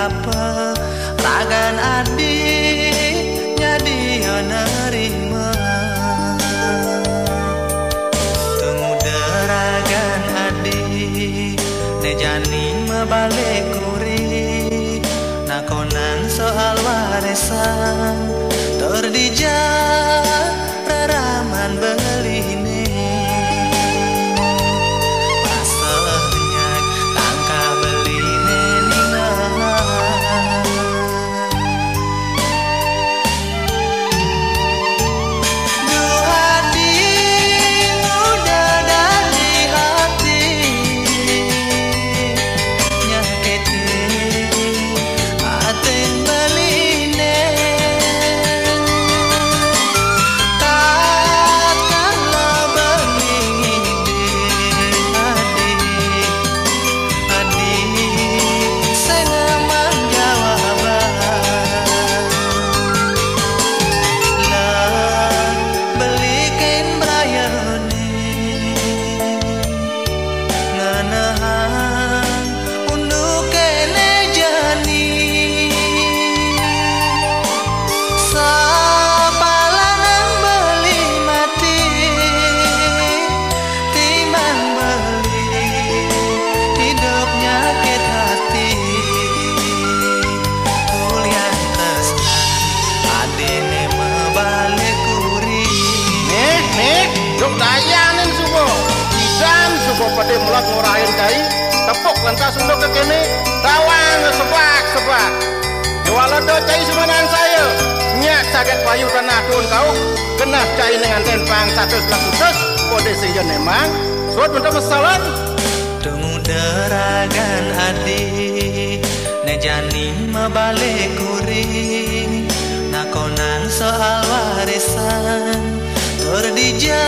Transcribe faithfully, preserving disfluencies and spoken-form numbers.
Apa ragan adi nyadi nerima. Tunggu deragan adi, ne jani mabalik kuri. Nakonan soal warisan, tur dija raraman beline. Rasanya tangka beline nina. Duh adi, udah dari hati. Nyakiti atin beline. Tatkala beling di adi, adi sing manjawaban. Lah belikin brayane. Nganehang unduke ne jani. Sapalangan beli mati, timbang beli hidup nyakit hati. Kuliah tresna adine mabalik kuri. Nih, nih, duk dayanin suba. Idan suba pade melod ngurahin cai, tepuk lantas unduke kene, tawang sebak-sebak. Jual ada cai sumanan saya. Nyak saget payu tanah tuun kauh, genah cai ning anten pang satus lakutus, pade sing yen emang. Suud untuk mesalan. Tunggu deragan adi, ne jani mabalik kuri. Nakonan soal warisan, tur dija